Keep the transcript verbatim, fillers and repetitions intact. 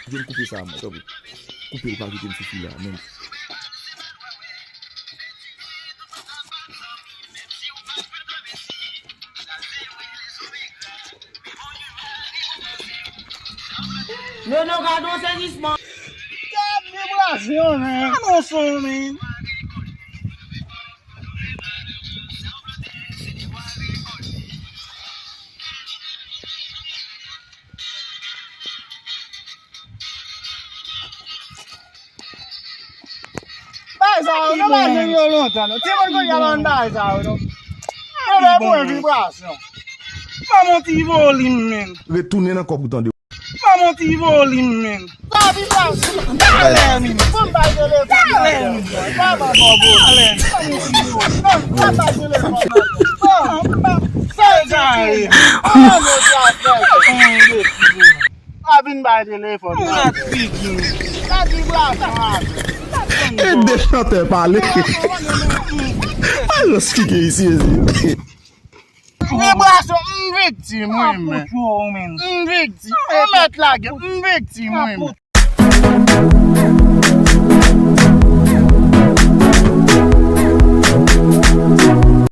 Jwenn koupe sa a, mwen, tanpri. Koupe l, pa kite m soufri la, menm. Nono, gade yon sezisman. Gad vibrasyon, men. Gade yon son, men. Bagay sa yo, nou pa jwenn yo lontan, non. Ti moun kounye a pa konn bagay sa yo, non. Yo lè pou yon vibrasyon. Ban m yon ti volim, men. Retounen nan kò pou tande. Ban m yon ti volim, men. Sa vibrasyon. Talè, men. Pou m bay telefòn. Talè, men. Sa ban m yon volim. Talè, men. Ban m yon ti volim. Ban m bay telefòn. Ban m, ban m. Sa e sa ye. Ban m yon ti afè. A vin bay telefòn. Gad vibrasyon a. E de chantè pale. A jis ki gen isi, isi. Vibrasyon, m viktim, wi, men. M viktim. Ou mèt lage, m viktim, wi, men.